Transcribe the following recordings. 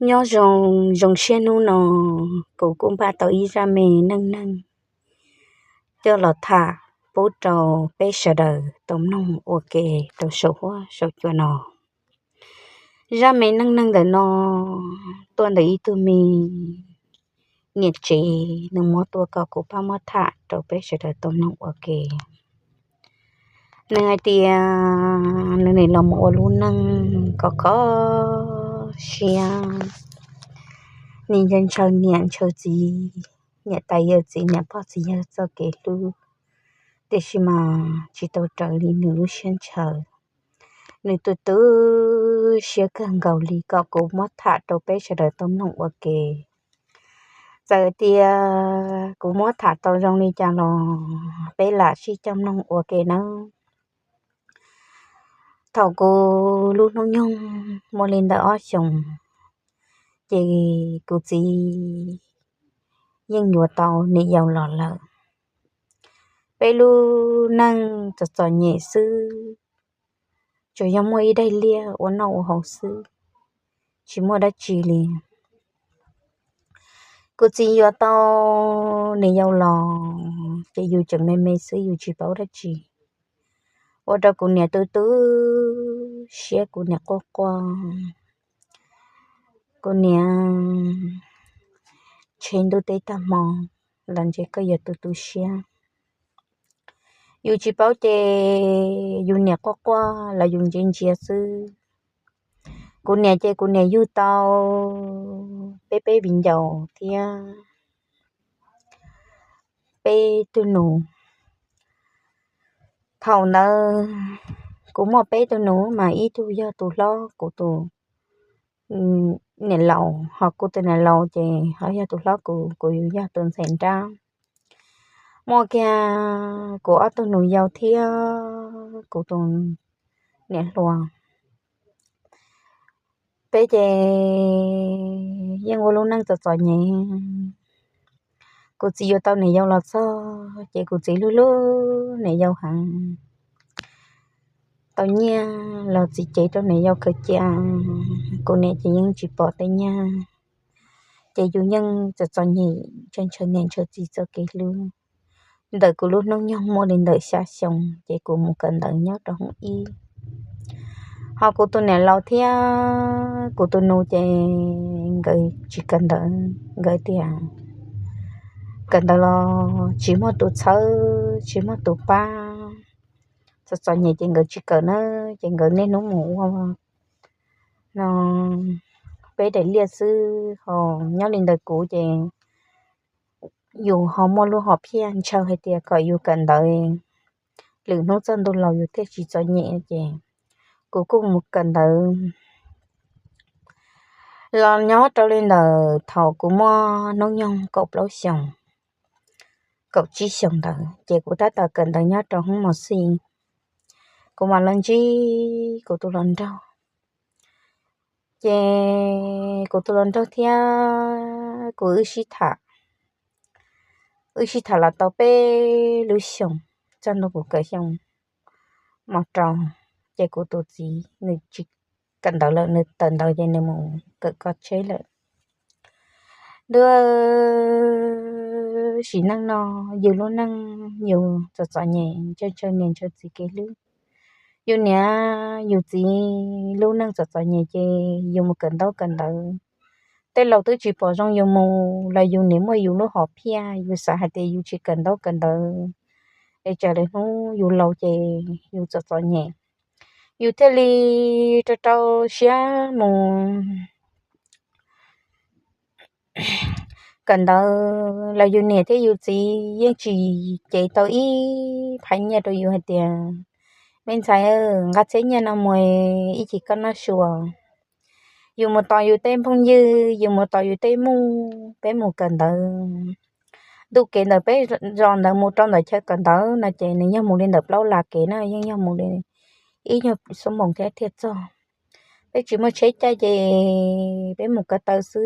Nyob zoo, zoo siab hnub no kuv kuj npaj tau ib zaj me neej neeg coj los tham pub rau peb sawv daws tau mloog ua ke rau saum huab saum cua no. Zaj me neej neeg ntawm no tuaj ntawm ib tug me niam tsev, nws muab tuaj kom kuv pab muab tham rau peb sawv daws tau mloog ua ke. Nws hais tias nws nim los mus ua lub neej khov kho siab, nws ntshaw niam ntshaw txiv, niam tais yawm txiv, niam pog txiv yawg txoj kev hlub, tiam sis mas tsis tau raws li nws lub siab ntshaw. Nws tu tu siab kawg nkaus li kom kuv muab tham rau peb sawv daws tau mloog ua ke. Txawm tias kuv muab tham tau zoo li cas los peb lam sib coj mloog ua ke nawb. Thaum kuv lub hnub nyoog muaj li ntawm ob xyoos, ces kuv txiv yeej yuav tau niam yau los lawm. Peb lub neej txom txom nyem xwb, tsuas yog muaj ib daim liaj ua noj ua haus xwb, tsis muaj dab tsi li. Kuv txiv yuav tau niam yau los ces yus tseem me me xwb yus tsis paub dab tsi, ua rau kuv niam tu tu siab, kuv niam quaj quaj, kuv niam ntshe ntuj teb tag hmo los ntshe koj yuav tu tu siab. Yus tsis paub ces yus niam quaj quaj los yus ntsia ntsia xwb. Kuv niam ces kuv niam yug tau peb peb viv ncaus thiab peb tug nus. Thaum ntawd kuv muaj peb tug nus mas ib tug yog tus hlob, kuv tus niam laus, ho kuv tus niam laus ces ho yog tus hlob, kuv, kuv yog tus ntxhais nrab. Muaj kiag kuv ob tug nus yau thiab kuv tus niam hluas. Peb ces yeej ua lub neej txom txom nyem. Kuv txiv yuav tau niam yau los txog ces kuv txiv hlub hlub niam yau heev. Tau nyiaj los txiv cev rau niam yau khaws cia, kuv niam ces yeej tsis pom tej nyiaj. Ces yus yeej txom txom nyem ntshaw ntshaw niam ntshaw txiv txoj kev hlub. Ntawm kuv lub hnub nyoog muaj li ntawm xya xyoo ces kuv mus kawm ntawv nyob rau hoob ib. Ho kuv tus niam laus thiab kuv tus nus ces nkawd tsis kawm ntawv, nkawd tias kawm ntawv los tsis muaj tus txhawb tsis muaj tus pab, txom txom nyem ces nkawd tsis kawm na, ces nkawd niaj hnub mus ua no peb daim liaj xwb. Ho nyob li ntawd kuv ces yus ho muaj lub hom phiaj ntshaw hais tias kom yus kawm ntawv, lwm hnub txog ntuj laus yus thiaj tsis txom nyem ces kuv kuj mus kawm ntawv los nyob rau li ntawm thaum kuv muaj hnub nyoog kaum plaub xyoos, kaum tsib xyoos ntawd ces kuv tab tom kawm ntawv nyob rau hoob mos xij. Kuv mam los ntsib kuv tus hluas nraug, ces kuv tus hluas nraug thiab kuv wb sib tham, wb sib tham los tau peb lub xyoos, txog ntua kuv kawm xyoo mos rau, ces kuv tus txiv nws tsis kawm ntawv lawm, nws tawm ntawv ces nws mus kawm koj tsheb lawm. Ntuj, sim neej no yus lub neej yus txom txom nyem ntshaw ntshaw niam ntshaw txiv kev hlub. Yus niam yus txiv lub neej txom txom nyem ces yus mus kawm ntaub kawm ntawv. Tej laus twb tsis pom zoo yus mus los yus niam muaj yus lub hom phiaj, yus xav hais tias yus tsis kawm ntaub kawm ntawv es tsam lwm hnub yus laus ces yus txom txom nyem, yus thiaj li rau rau siab mus kawm ntawv los yus niam thiab yus txiv yeej tsis cev tau ib phais nyiaj rau yus hais tias, me ntxhais, nqa txhiab nyiaj no mus ib chim koj noj su. Yus mus tos yus tej phooj ywg, yus mus tos yus tej muj, peb mus kawm ntawv. Ntu kev ntawm peb zos ntawd mus rau ntawm chaw kawm ntawv no ces nws yog mus li ntawm plaub las kev na, yeej yog mus li ib nyuag xuab moos thiab thiaj txog. Peb tsis muaj tsheb caij ces peb mus ko taw xwb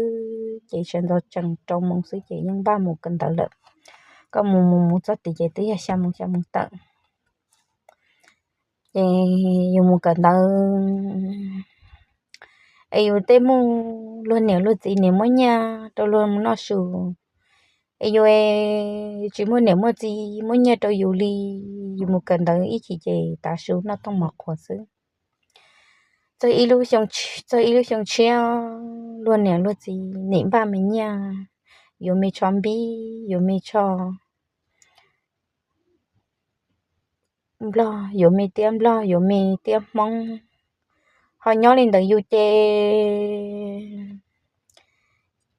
ces sawv ntxov tsees rau moos xwb ces yeej npaj mus kawm ntawv lawm. Koj mus mus mus txog tid ces twb yog xya moos xya moos tawm. Ces yus mus kawm ntawv es yus tej muj luag niam luag txiv niam muab nyiaj rau luag mus noj su, es yus tsis muaj niam muaj txiv muab nyiaj rau yus li, yus mus kawm ntawv ib chim ces tav su noj tooj mov qhuav xwb. Txog ib lub xyoo tshiab, luag niam luag txiv nim npaj me nyiaj, yuav me tsho npib, yuav me tsho nplog, yuav me tiab nplog, yuav me tiab hmoob, ho nyob li ntawd yus ces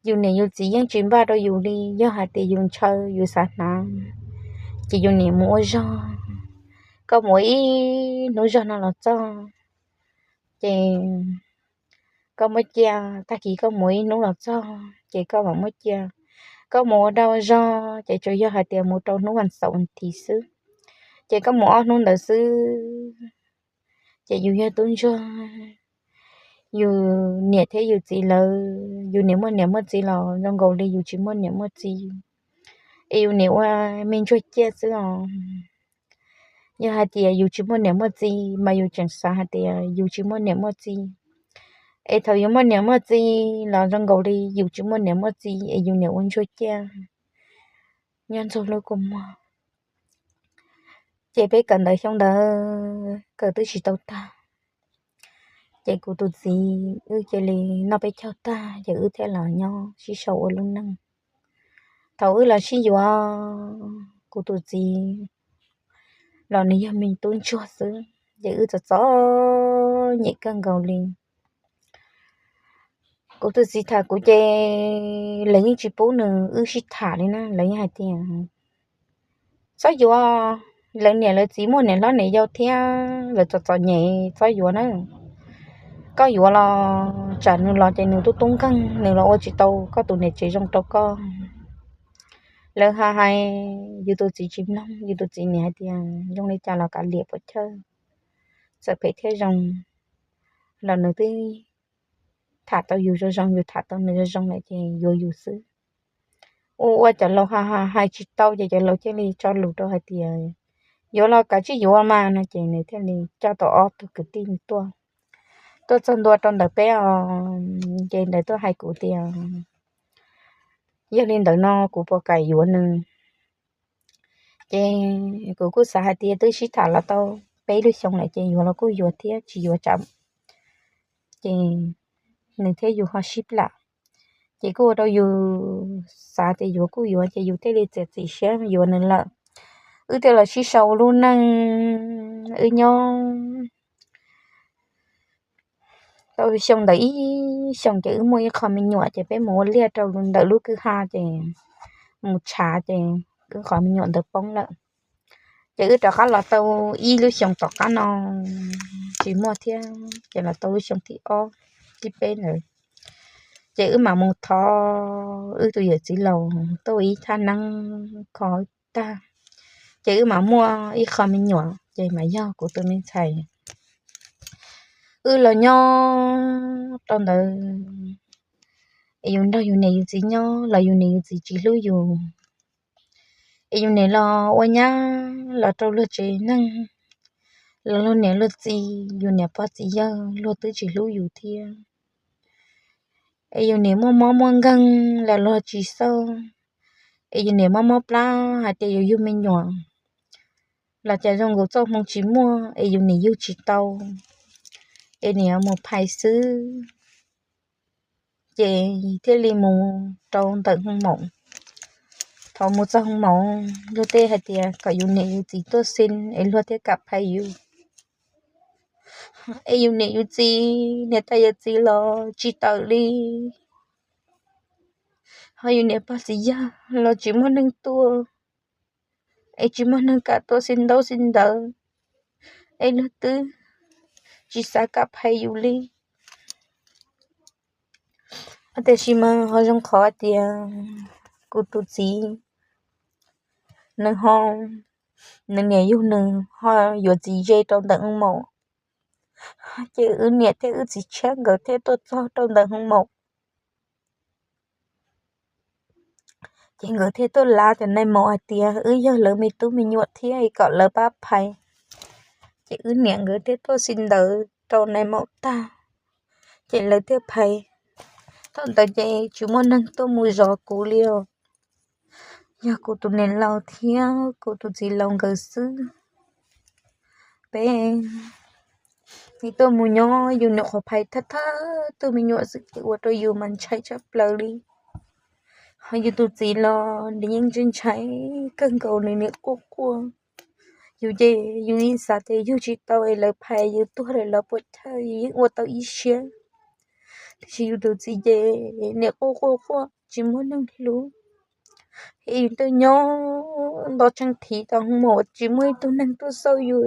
yus niam yus txiv yeej tsis npaj rau yus li. Yog hais tias yus ntshaw yus xav hnav, ces yus niam mus ua zog, koj mus ua ib hnub zog no los txog, ces koj muab cia, tag kis koj mus ib hnub los txog ces koj mam muab cia. Koj mus ua dag ua zog ces tsuas yog hais tias mus rau hnub vas xaum vas thiv xwb, ces koj mus ob hnub ntawd xwb, ces yus yog tub ntsuag, yus niam thiab yus txiv lawv, yus niam muaj niam muaj txiv los zoo nkaus li yus tsis muaj niam muaj txiv, es yus niam ua me ntsuag ciaj xwb os. Yog hais tias yus tsis muaj niam muaj txiv mas yus tseem xav hais tias yus tsis muaj niam muaj txiv, es thaum yus muaj niam muaj txiv los zoo nkaus li yus tsis muaj niam muaj txiv es yus niam ua ntsuag ciaj nyob ntxug lub kua muag. Ces peb kawm ntawv xyoo ntawd kawm twb tsis tau tag, ces kuv tus txiv wb cia li noj peb caug tag ces wb thiaj los nyob sib sau ua lub neej. Thaum wb los sib yuav, kuv tus txiv los nws yog me tub ntsuag xwb, ces wb txom txom nyem kawg nkaus li. Kuv tus txiv tham kuv ces lawv yeej tsis pub nws wb sib tham li na, lawv yeej hais tias txhob yuav, lawv niam lawv txiv muaj niam hlob niam yau thiab, lawv txom txom nyem txhob yuav na. Koj yuav los tsam nws los ces nws tub tub nkeeg, nws los ua tsis tau koj tus niam tsev zoo rau koj. Lawv hais hais, yus tus txiv tsis mloog, yus tus txiv niam hais tias zoo li cas los kav liam puas chawj, txawm phem thiab zoo los nws twb tham tau yus zoo zoo, yus tham tau nws zoo zoo lawm ces yuav yus xwb. Ua ua cov laus hais hais tsis tau ces cov laus thiaj li tso lus rau hais tias yuav los kav tsij yuav mas no, ces nws thiaj li coj tau ob tug kwv tij tuaj, tuaj txog ntua rau ntawm peb os, ces ntawd tuaj hais kuv tias yog li ntawd no kuv puas kam yuav nws. Ces kuv kuj xav hais tias twb sib tham los tau peb lub xyoo lawm ces yuav los kuj yuav thiab, tsis yuav tsam ces nws thiab yus ho sib plam. Ces kuj ua rau yus xav tias yuav kuj yuav, ces yus thiaj li txiav txim siab yuav nws lawm. Wb thiaj los sib sau ua lub neej, wb nyob tau xyoo ntawd ib xyoos ces wb muaj ib qho me nyuam, ces peb mus ua liaj rau ntawm lub kwj ha ces mus tshav ces wb qhov me nyuam ntawd poob lawm. Ces wb rov qab los tau ib lub xyoos tom qab no tsis muaj thiab, ces los tau lub xyoo thib ob thib peb ntawd, ces wb mam mus thov wb tus yawm txiv laus tuaj ua ib thaj neeb kho tag, ces wb mam muaj ib qho me nyuam ces mam yog kuv tus me ntxhais. Wb los nyob rau ntawd, es yus nrog yus niam yus txiv nyob los yus niam yus txiv tsis hlub yus. Es yus niam los ua nyab los rau luag tsev neeg, los luag niam luag txiv, yus niam pog txiv yawg luag twb tsis hlub yus thiab. Es yus niam muaj mob muaj nkeeg los luag tsis xauj. Es yus niam mob mob plab hais tias yus yug me nyuam los cas zoo nkaus txoj hmoo tsis muaj, es yus niam yug tsis tau, es niam mus phais xwb. Ces thiaj li mus rau ntawm hoo maum. Thaum mus txog hoo maum, luag tej hais tias kom yus niam yus txiv tuaj xi es luag thiaj kam phais yus. Es yus niam yus txiv, niam tais yawm txiv los tsis tawm li, ho yus niam pog txiv yawg los tsis muaj neeg tuaj, es tsis muaj neeg kam tuaj xi ntaub xi ntawv, es luag twb tsis xav kam phais yus li. Tiam sis mas ho zoo qhov tias kuv tus txiv, nws ho, nws niam yug nws ho yuav txiv ze rau ntawm hoo maum. Ces wb niam thiab wb txiv tshiab nkawd thiaj tuaj txog rau ntawm hoo maum. Ces nkawd thiaj tuaj lav cov nais maum hais tias wb yog lawv me tub me nyuam thiab kom lawv pab phais. Ces wb niam nkawd thiaj tuaj xi ntawv rau nais maum tag, ces lawv thiaj phais. Thaum ntawd ces tsis muaj neeg tuaj mus zov kuv li os. Yog kuv tus niam laus thiab kuv tus txiv laus nkawd xwb. Peb tuaj mus nyob yus nyuam qhuav phais thawj thawj tug me nyuam xwb ces ua rau yus mas ntshai tshaj plaws li. Ho yus tus txiv los nws yeej ntshai ntshai kawg nkaus, nws niam quaj quaj. Yus ces yus yeej xav tias yug tsis tau es lawv phais yus tuag lawm los puas chawj, yus yeej ua tau ib siab. Tiam sis yus tus txiv ces niam quaj quaj quaj tsis muaj neeg hlub. Es yus tuaj nyob nto tseeb thiv tau hmo tsis muaj ib tug neeg tuaj xauj yus,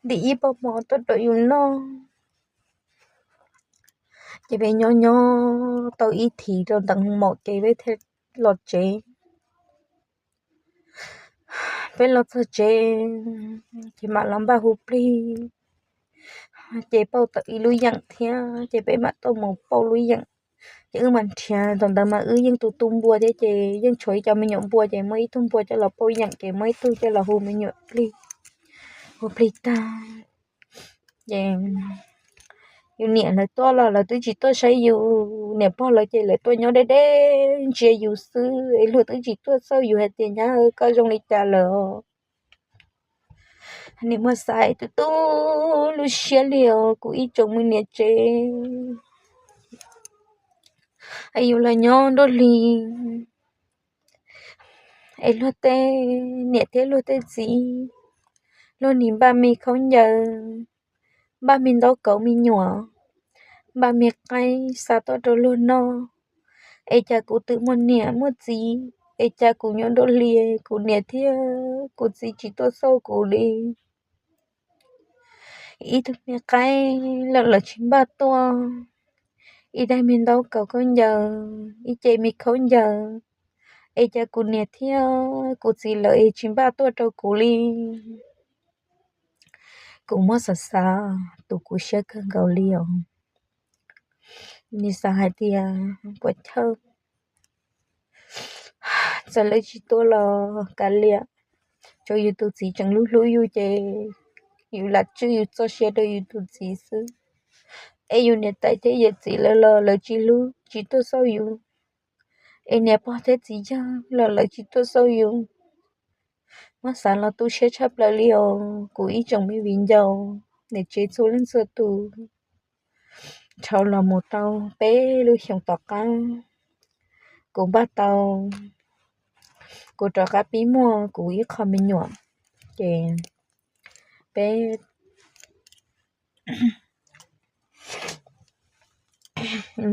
ntim ib pob mov tuaj rau yus noj. Ces peb nyob nyob tau ib thiv rau ntawm hmo ces peb thiaj los tsev. Peb los txog tsev ces mam los npaj hu plig, ces pauj tau ib lub yeem thiab ces peb mam tuaj mus pauj lub yeem. Ces wb mas nrhiav, thaum ntawd mas wb yeej tu tu npua thiab ces yeej tshuav ib co me nyuam npua ces muab ib tug npua coj los pauj yeem ces muab ib tug coj los hu me nyuam plig. Hu plig tag ces yus niam lawv tuaj los lawv twb tsis tuaj saib yus, niam pog lawv ces lawv tuaj nyob deb deb ntsia yus xwb es luag twb tsis tuaj xauj yus hais tias nyab koj zoo li cas lawm. Nim muaj xav tu tu lub siab li os kuv ib tsoom me niam tsev. Es yus los nyob nruab hlis es luag tej niam thiab luag tej txiv, luag nim npaj me khaub ncaws, npaj me ntaub kauv me nyuam, npaj me qaib xa tuaj rau luag noj. Es cas kuv twb muaj niam muaj txiv, es cas kuv nyob nruab hlis kuv niam thiab kuv txiv tsis tuaj xauj kuv li. Ib tug me qaib los lawv tsis npaj tuaj, ib daim me ntaub kauv khaub ncaws, ib ce me khaub ncaws, es cas kuv niam thiab kuv txiv lawv es tsis npaj tuaj rau kuv li. Kuv muab xav xav tu kuv siab kawg nkaus li os. Nim xav hais tias puas chawj, txawm lawv tsis tuaj los kav liam, tsuav yus tus txiv tseem hlub hlub yus ces yus lam tswj yus txoj sia rau yus tus txiv xwb. Es yus niam tais thiab yawm txiv lawv los lawv tsis hlub tsis tuaj xauj yus, es niam pog thiab txiv yawg los lawv tsis tuaj xauj yus. Muab xav los tu siab tshaj plaws li os kuv ib tsoom me viv ncaus, niam tsev txhua leej txhua tus. Dhau los mus rau peb lub xyoos tom qab, kuv npaj tau, kuv rov qab pib muaj kuv ib qho me nyuam, ces peb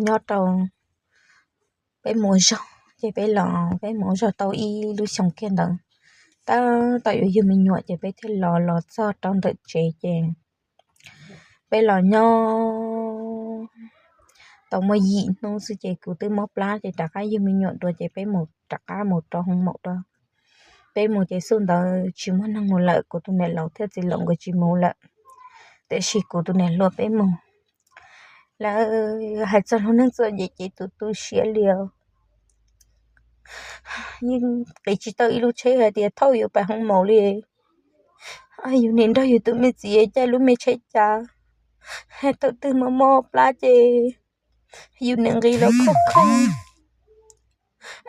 nyob rau, peb mus ua zog ces peb los, peb mus ua zog tau ib lub xyoos kiag ntawd, tab tom yuav yug me nyuam ces peb thiaj los, los txog rau ntawm tsev ces peb los nyob tau muaj yim hnub xwb ces kuv twb mob plab ces rov qab yug me nyuam dua ces peb mus rov qab mus rau hoo maum dua. Peb mus ces xub ntawd tsis muaj neeg mus lawm, kuv tus niam laus thiab txiv laus nkawd tsis mus lawm, tiam sis kuv tus niam hluas peb mus. Lawv hais txog lub neej txom nyem ces tu tu siab li os. Yeej qiv tsis tau ib lub tsheb hais tias thauj yus pais hoo maum li. Yus niam nrog yus tus me txiv caij lub me tsheb cav, thaum twg mob mob plab ces yus niam nqis los khooj khooj,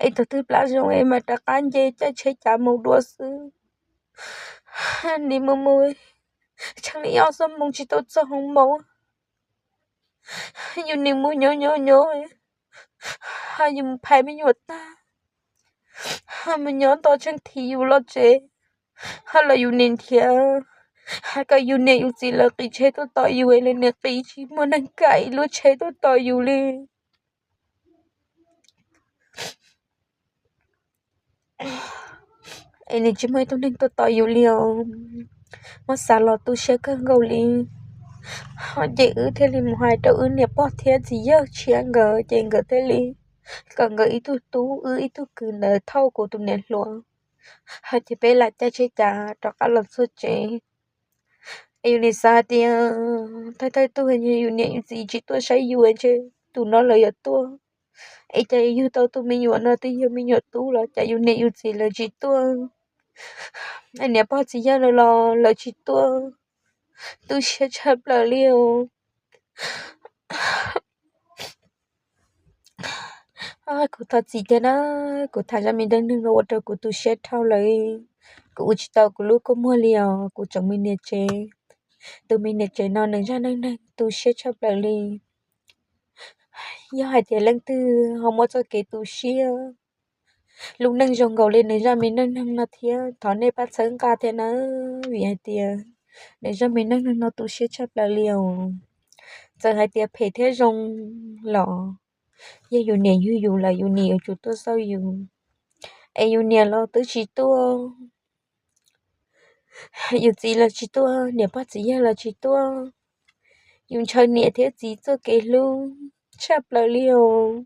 es thaum twg plab zoo es mas rov qab nce caij tsheb cav mus dua xwb. Nim mus mus tshee li ob xuab moos tsis tau txog hoo maum. Yus nim mus nyob nyob nyob, yus mus phais me nyuam tag, mus nyob nto tshee thiv yus los tsev, ho los yus niam nrhiav, hais kom yus niam yus txiv lawv qiv tsheb tuaj tos yus, lawv niam qiv tsis muaj neeg kam ib lub tsheb tuaj tos yus li. Es nim tsis muaj ib tug neeg tuaj tos yus li os. Muab xav los tu siab kawg nkaus li. Ho ces wb thiaj li mus hais rau wb niam pog thiab txiv yawg tshiab nkawd ces nkawd thiaj li kom nkawd ib tug tub wb ib tug kwv ntawd thauj kuv tus niam hluas. Ho ces peb lam caij tsheb cav rov qab los txog tsev. Es yus nim xav tias thawj thawj tug yus niam yus txiv tsis tuaj saib yus ntshe tus no lawv yuav tuaj. Es cas yug tau tus me nyuam no twb yog me nyuam tub los cas yus niam yus txiv lawv tsis tuaj, niam pog txiv yawg lawv los lawv tsis tuaj. Tu siab tshaj plaws li os. Kuv thov txim tiag na, kuv tham zaj me neej neeg no ua rau kuv tu siab dhau lawm. Kuv ua tsis tau kuv lub kua muag li os, kuv tseem me niam tsev. Tus me niam tsev no nws zaj neej neeg tu siab tshaj plaws li. Yog hais tias leej twg ho muaj txoj kev tu siab, lub neej zoo nkaus li nws zaj me neej neeg no thiab, thov nej pab txhawb nqa thiab na, vim hais tias nws zaj me neej neeg no tu siab tshaj plaws li os. Txawm hais tias phem thiab zoo los yog yus niam yug yus lawm, yus niam yuav tsum tuaj xauj yus. Es yus niam los twb tsis tuaj, yus txiv los tsis tuaj, niam pog txiv yawg los tsis tuaj, yus ntshaw niam thiab txiv txoj kev hlub tshaj plaws li os.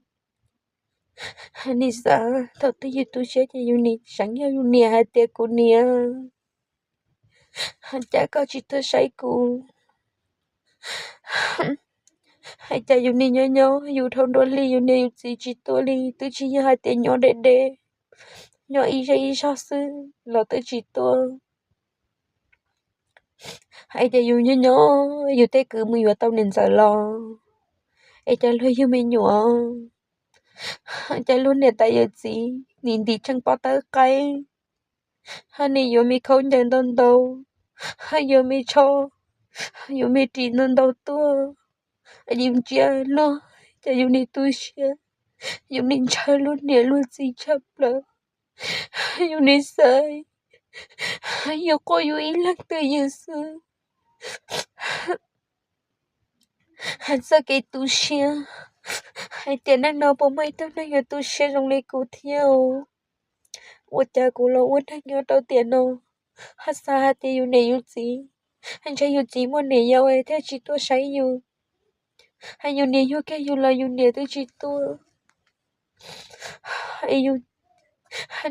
Nim xav thaum twg yus tu siab ces yus nim seev yog yus niam hais tias, kuv niam, cas koj tsis tuaj saib kuv? Hais cas yus nim nyob nyob yus dhau nruab hli, yus niam yus txiv tsis tuaj li, twb tsis yog hais tias nyob deb deb, nyob ib zej ib zog xwb los twb tsis tuaj. Hais tias yus nyob nyob yus tej kwv mus yuav tau niam ntxawm los, es cas luag yug me nyuam, cas luag niam tais yawm txiv nim ntim tsheej pob tawb qaib, ho nim yuav me khaub ncaws ntau ntau, ho yuav me tsho, yuav me ris ntau ntau tuaj. Yus ntsia luag ces yus nim tu siab, yus nim ntshaw luag niam luag txiv tshaj plaws, yus nim xav yus quaj yus ib leeg twj ywm xwb. Hais txoj kev tu siab, hais tias neej no puas muaj ib tug neeg yuav tu siab zoo li kuv thiab? Ua cas kuv los ua neeg nyob rau tiam no, ho xav hais tias yus niam yus txiv, ntshe yus txiv muaj niam yau thiaj tsis tuaj saib yus. Hais yus niam yug kiag yus los yus niam twb tsis tuaj. Yus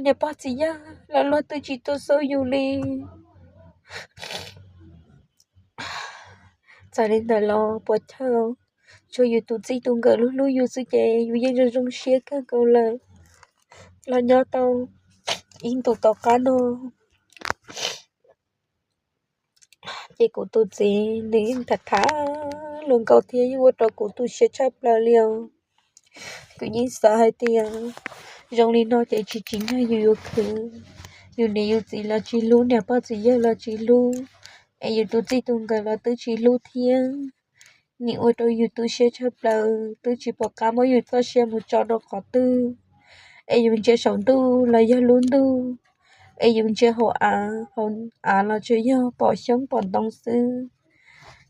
niam pog txiv yawg los luag twb tsis tuaj xauj yus li. Txawm li ntawd los puas chawj, tsuas yus tus txij tus nkawm hlub hlub yus xwb ces yus yeej zoo zoo siab kawg nkaus lawm. Los nyob tau ib ntus tom qab no, ces kuv tus txiv nws yeej tham tham hluas nkauj thiab yeej ua rau kuv tu siab tshaj plaws li os. Kuv yeej xav hais tias zoo li no ces tsis tsim nyog yus yuav khwv. Yus niam yus txiv los tsis hlub, niam pog txiv yawg los tsis hlub, es yus tus txij tus nkawm los twb tsis hlub thiab. Nim ua rau yus tu siab tshaj plaws, twb tsis pom qab muab yus txoj sia mus tso rau qhov twg. Es yus ntsia saum ntuj los yog lub ntuj, es yus ntsia hauv av, hauv av los tsuas yog pom xyoob pom ntoo xwb.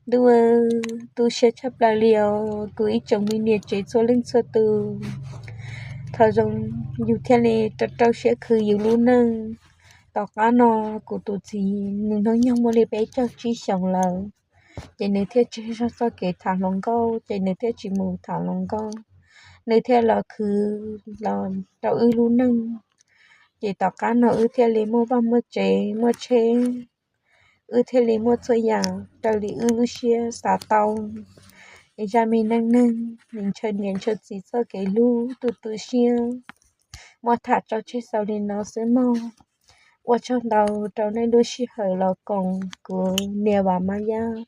Ntuj, tu siab tshaj plaws li os kuv ib tsoom me niam tsev txhua leej txhua tus. Thov zoo yus thiaj li rau rau siab khwv yus lub neej. Tom qab no kuv tus txiv nws hnub nyoog muaj li peb caug tsib xyoos lawm, ces nws thiaj tseg zog txoj kev tham hluas nkauj, ces nws thiaj tsis mus tham hluas nkauj, nws thiaj los khwv los rau wb lub neej. Ces tom qab no wb thiaj li muaj vaj muaj tsev muaj tsheb, wb thiaj li muaj txhua yam raws li wb lub siab xav tau. Es zaj me neej neeg nws ntshaw niam ntshaw txiv txoj kev hlub tu tu siab, muab tham tso tseg xaus li no xwb mog. Ua tsaug ntau rau nej lub sij hawm los koom kuv niam Vam Mab Yaj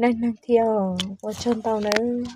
neej neeg thiab os. Ua tsaug ntau nawb.